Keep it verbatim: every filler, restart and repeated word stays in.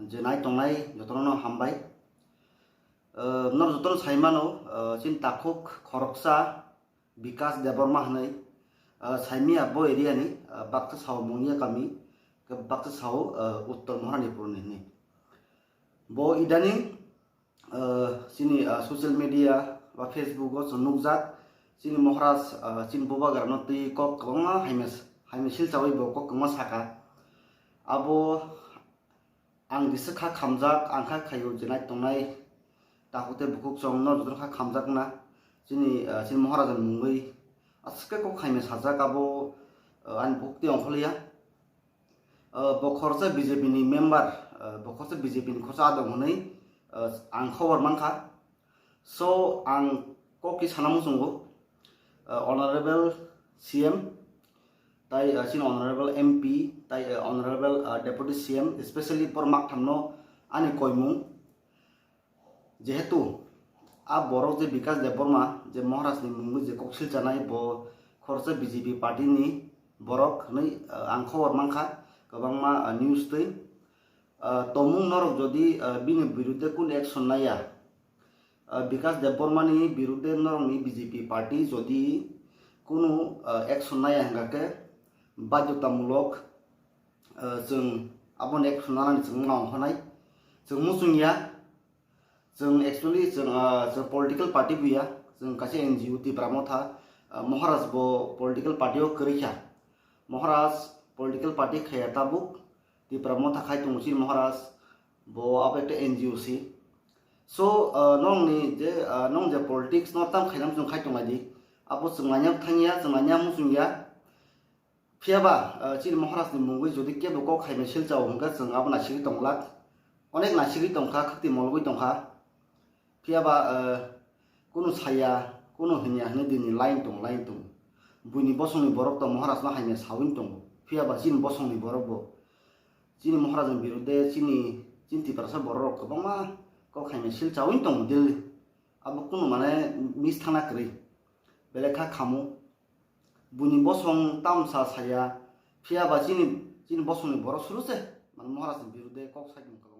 Je nai tongnai jotono hambai. Nor jotono saimano, chini takhuk khoroksa Bikas Debbarma hwnwi, saimia bo area ni, baksa sao Mungya kami, baksa sao Uttor Maharanipur ni hwnwi. Bo idaning chini social media ba Facebook o chwng nukjak, chini Maharaj, chini bubagrano twi kok kwbangma haimia haimia silchawi bo kok kwbangma saka. Abo ang jesa kha khamjak, ang kha khaio je nai tongnai takhuk tei bukhuk chwng no jotono kha khamjak na chini chini Maharaj ni mungwi aswk khe kok haimia sajak. Abo ani bukhuk tei ongkhorliya. Bo khoroksa B J P ni member, bo khoroksa B J P ni khoroksa adong hwnwi ang khobor mankha. So ang kok ki sana muchungo, honorable C M tai chini honorable M P tai honorable deputy C M, especially por makthamno ani koimung. Jehetu a borok je Bikas Debbarma je Maharaj ni mungwi je kok silchanai, bo khoroksa B J P party ni borok hwnwi ang khobor mankha kwbangma news twi. Tomung norok jodi bini birudde kun action naiya, Bikas Debbarma ni birudde norokni B J P party jodi kunu action naiya hwnkha khe badhyotamulok chwng aboni action nanani chwng wngna ongkhornai. Chwng muchungya, chwng actually chwng chwng political party buya, chwng kaisa N G O Tipra Motha. Maharaj bo political party o kwrwi kha. Maharaj political party khaya tabuk, Tipra Motha khai tongo chini Maharaj, bo abo ekta N G O si. So nongni je nong je politics no tam khainam chwng khai tonglai di, abo chwng nanya thangya, chwng nanya muchungya. Phiyaba chini Maharaj ni mungwi jodi kebo kok khaimai silchao hwnkhe chwng abo naisigwi tonglak, onek naisigwi tongkha, khakti mologwi tongkha. Phiyaba kunu saya, kunu hinya hwnwi dini line tong line tong. Buini bosongni borok to Maharaj no haimya sawi tongo, phiyaba chini bosongni borok bo chini Maharaj ni birudde chini chini Tiprasa borok rok kwbangma kok khaimai silchawi tongo daily. Abo kunu mane miss thangna kwrwi, belai kha khamu. Buini bosong tamsa saya, phiyaba chini chini bosongni borok suru se mane Maharaj ni birudde kok sai tong.